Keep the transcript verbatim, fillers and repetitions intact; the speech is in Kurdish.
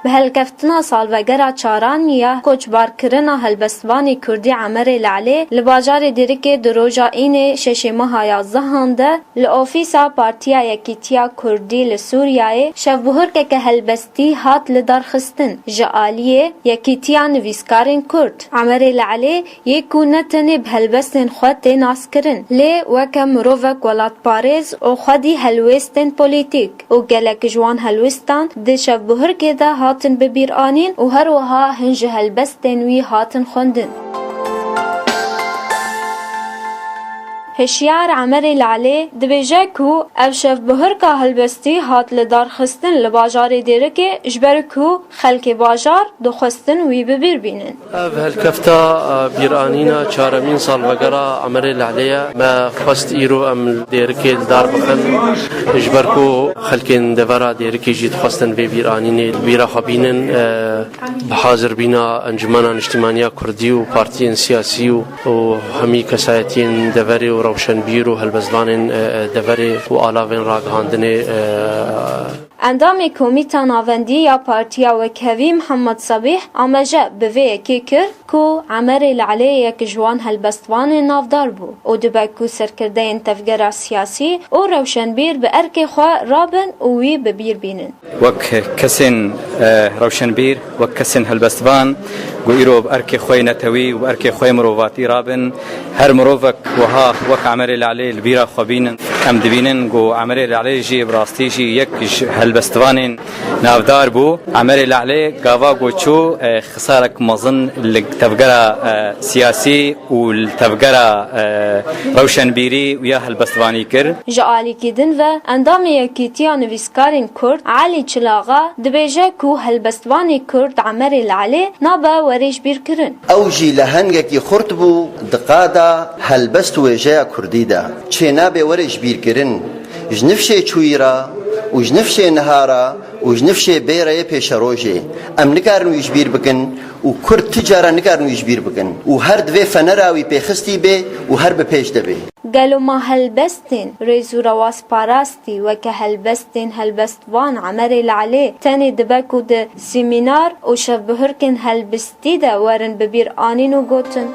Bi helkeftina salvegera çaran ya koçbarkirina helbestvanê kurdî Emerê Lelê li bajarê Dêrikê di roja Înê şeşê meha yazdehan de li ofîsa Partiya Yekîtiya Kurdî li Sûriyeyê şevbihurkeke helbestî hat lidarxistin ji aliyê Yekîtiya Nivîskarên Kurd. Emerê Lelê yê ku ne tenê bi helbestên xwe tê naskirin, lê weke mirovek welatparêz û xwedî helwêstên polîtîk û gelek ji wan helwêstan di şevbihurkê de hatin bibîranîn û her wiha hin ji helbestên wî hatin xwendin. Hişyar Emerê Lelê dibêje ku ev şevbihurka helbestî hat lidarxistin li bajarê Dêrikê ji ber ku xelkê bajar dixwestin wî bi bîr bînin. Ev helkefta, e, bîranîna çaremîn salvegera Emerê Lelê ye. Me xwest îro em li Dêrikê li dar bixin. Ji ber ku xelkên devera Dêrikê jî dixwestin vê bîranînê li bîra xwe bînin. E, bi hazirbîna Encumena Niştimaniya Kurdî û partiyên siyasî û, û hemî kesayetiyên deverê û rewşenbîr û helbestvanên, e, e, deverê û alavên ragihandinê, e, Endamê Komîta Navendî ya Partiya Wekhevî Mihemed Sebîh amaje bi vê yekê kir ku Emerê Lelê yek ji wan helbestvanên navdar bû û dibe ku serkirdeyên tevgera siyasî û rewşenbîr bi erkê xwe rabin û wî bi bîr bînin. Wek kesên, e, rewşenbîr, wek kesên helbestvan ku îro bi erkê xwe yê netewî û bi erkê xwe yê mirovatî rabin, her mirovek wiha wek Emerê Lelê li bîra xwe bînin. Em dibînin ku Emerê Lelê jî bi rastî jî yek ji helbestvanên navdar bû. Emerê Lelê gava ku çû, e, xisarek mezin li tevgera, e, siyasî û li tevgera, e, rewşenbîrî û ya helbestvanî kir. Ji alîkî din ve endamê Yekîtiya Nivîskarên Kurd Elî Çilaxa dibêje ku helbestvanê Kurd Emerê Lelê nabe were ji bîr kirin. Ew jî lehengekî xurt bû di qada helbest û wêjeya kurdî de. Çênabe were ji bîr kirin. Ji nifşê çûyî re û ji nifşê niha re û ji nifşê bê re yê pêşerojê. Em nikarin wî ji bîr bikin û Kurd ti cara nikarin wî ji bîr bikin. Û her divê fenera wî pêxistî bê û her bi pêş de bê. Gelo ma helbestên rêz û rewaz parastî weke helbestên helbestvan Emerê Lelê tenê dibe ku di semînar û şevbihurkên helbestî de werin bi bîr anîn û gotin?